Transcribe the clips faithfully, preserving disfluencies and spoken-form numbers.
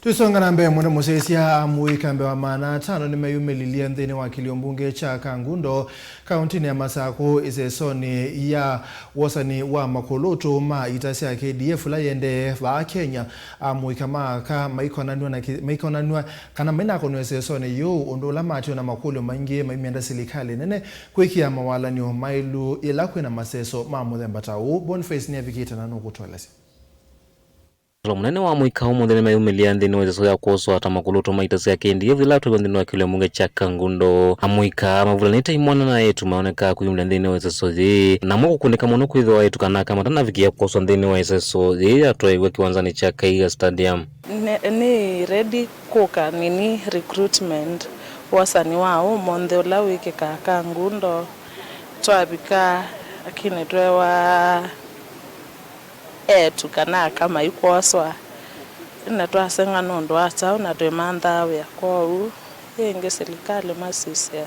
Tũisonga na mbee mũno, mũsyaĩĩsya, amũika mbee wa maana atano nĩmeyumĩlilye nthĩnĩ wa kĩlio mbunge kya Kangundo, kaũntĩnĩ ya Masakũ, ĩsesonĩ ya wosani wa makũlũtũ ma ita sya K D F ĩla yĩendee vaa Kenya. Amũika ma aka maikonanw'a na ki-, maikonanw'a kana mainakonw'a ĩsesonĩ yĩu, ũndũ ũla matwĩe na makũlyo maingĩ maimenda silikalĩ nene kwĩkĩa mawalany'o maĩlu yĩla kwĩna maseso ma mũthemba ta ũũ. Boniface nĩavikĩte na nũkũtũelesya. Mũnene wa mũika ũmũnthĩ nĩmeyumĩlya nthĩnĩ wa ĩseso ya kwoswa ta makũlũtũ ma ita sya K D F ĩla atwaiwe nthĩnĩ wa kĩlio mbunge kya Kangundo. Amũika mavulanĩte imwana na eĩtu maonekaa kwĩyumĩlya nthĩnĩ wa ĩseso yĩĩ, namo kũkũnĩka mũno kwĩthĩwa eĩtu kana aka matanavikĩa kwoswa nthĩnĩ wa ĩseso yĩĩ yatwaiwe kĩwanzanĩ kya Kaiga Stadium. Nĩ, nĩ ready kũka nini recruitment wosani wa ũmũnthĩ ũla wĩkĩkaa Kangundo. Twavika, lakini twewa eĩtu kana aka maikwoswa, na twaseng'a nũndũ wa kyaũ na twĩmanthaa wĩa. Kwoou ĩngĩ silikalĩ masisya.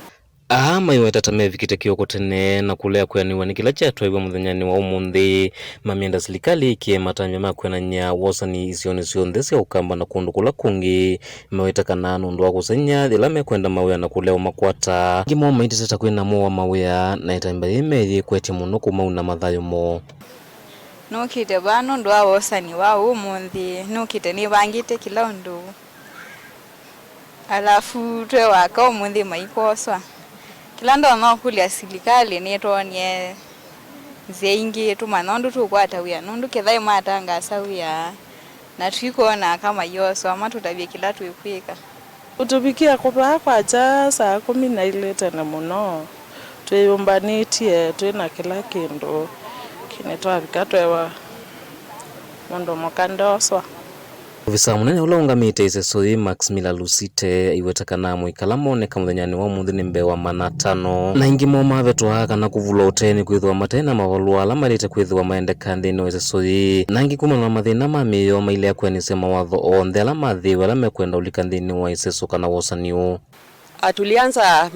Aa maiweta ta mevikĩte kĩoko tene na kũlea kwĩanĩw'a nĩ kĩla kyatwaiwe mũthenyanĩ wa ũmũnthĩ, mamyenda silikalĩ ĩkĩe matambya ma kwĩanany'a wosani isionĩ syonthe sya Ũkamba na kũndũ kũla kũngĩ. Maweta kana nũndũ wa kũsengy'a yĩla mekwenda mawĩa na kũlea ũmakwata. Angĩ moo maitĩte ta kwĩna mũo wa mawĩa, na ĩtambya yĩĩ meyĩkwetye mũno kũmauna mathayũ moo. Nũkĩte vaa nũndũ wa wosani wa ũmũnthĩ. Nũkĩte nĩvangĩte kĩla ũndũ. Alafu twewa aka ũmũnthĩ maikwoswa. Kĩla ndonya ũkũlya silikalĩ nĩtwonie nzĩa ingĩ tũmanya ũndũ tũkwata wĩa, nũndũ kethai matangasa wĩa na twikwona aka maioswa, matũtavye kĩla twĩkwĩka. Ũtũvikĩa kũvaa kwakya saa kũmi na ilĩ tene mũno, twĩyũmbanĩtye twĩ na kĩla kĩndũ, lakini twavika twewa mũndũ mũka ndoswa. Ovisaa mũnene ũla ũngamĩte ĩseso yĩĩ, Maximila Lusite, aiweta kana amũika ala moneka mũthenyanĩ wa ũmũnthĩ nĩ mbee wa maana atano, na aingĩ moo mavetwa kana kũvulwa ũtee nĩkwĩthĩwa mate na mavalũa ala maĩlĩte kwĩthĩwa maendeka nthĩnĩ wa ĩseso yĩĩ, na angĩ kumana na mathĩna ma mĩĩ yoo mailea kwĩanĩsya mawatho onthe ala mathĩĩwe ala mekwenda ũlika nthĩnĩ wa ĩseso kana wosani ũũ. Ah, tulianza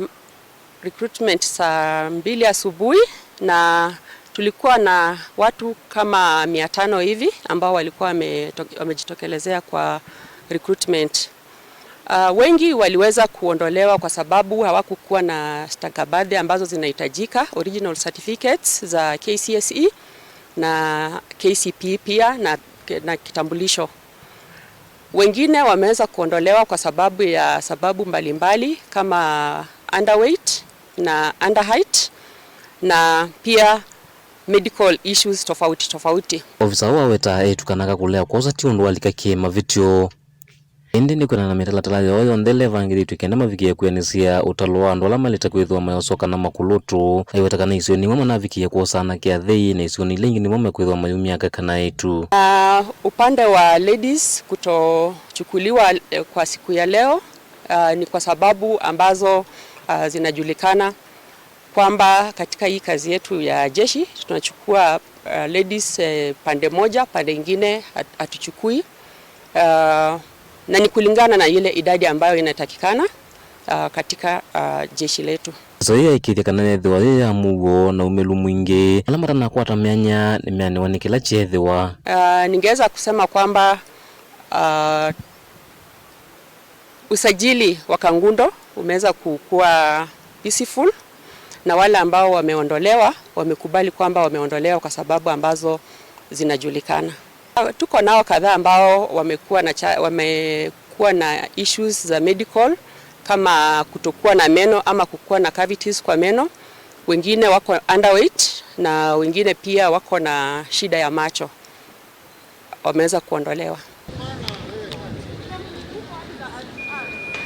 recruitment saa mbili asubuhi na tulikuwa na watu kama mia tano hivi ambao walikuwa wameto-, wamejitokelezea kwa recruitment. Ah, wengi waliweza kuondolewa kwa sababu hawakukuwa na stakabadhi ambazo zinahitajika, original certificates za K C S E na K C P E pia na, na kitambulisho. Wengine wameweza kuondolewa kwa sababu ya sababu mbalimbali kama underweight na underheight na pia medical issues tofauti tofauti. Ofisa ũũ aweta eĩtu kana aka kũlea kwosa ti ũndũ wa lika kĩ mavĩtyo. Ĩndĩ nĩkwĩana na mĩtalatala yoo yonthe ĩla ĩvangĩthĩtw'e kenda mavikĩe kwĩanĩsya ũtalo wa andũ ala maĩlĩte kwĩthĩwa mayoswa kana makũlũtũ. Aiweta kana isionĩ imwe manavikĩe kwosa anake athei, na isionĩ ila ingĩ nĩmo mekwĩthĩwa mayumya aka kana eĩtu. Ah, upande wa ladies kutochukuliwa, eh, kwa siku ya leo, ah, ni kwa sababu ambazo, ah, zinajulikana kwamba katika hii kazi yetu ya jeshi tunachukua, ah, ladies, eh, pande moja, pande ingine hat-, hatuchukui. Ah, na ni kulingana na ile idadi ambayo inatakikana, ah, katika, ah, jeshi letu. Ĩseso yĩĩ yaĩkĩĩthya kana yethĩwa yĩ ya mũuo na umĩlu mwingĩ. Ala matanakwata myanya nĩmeanĩwa nĩ kĩla kyeethĩwa. Ah, ningeweza kusema kwamba, ah, usajili wa Kangundo umeweza kukuwa peaceful, na wale ambao wameondolewa wamekubali kwamba wameondolewa kwa sababu ambazo zinajulikana. Tuko nao kadhaa ambao wamekuwa na cha-, wamekuwa na issues za medical kama kutokuwa na meno ama kukuwa na cavities kwa meno. Wengine wako underweight na wengine pia wako na shida ya macho. Wameweza kuondolewa.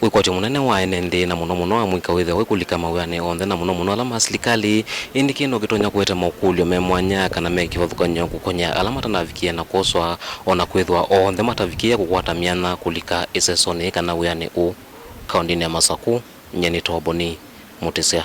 Wĩkwatyo mũnene wa ene nthĩ na mũno mũno amũika wĩthĩwa wĩ kũlika mawĩanĩ onthe na mũno mũno ala ma silikalĩ, ĩndĩ kĩĩ no kĩtonya kũete makũlyo me mwanya kana me kĩvathũkany'o kũkony'a ala matanavikĩa na kwoswa, o na kwĩthĩwa onthe matavikĩĩa kũkwata myanya kũlika ĩsesonĩ kana wĩanĩ ũũ. Kaũndĩnĩ ya Masakũ, nyie nĩ Toboni Mũtĩsya.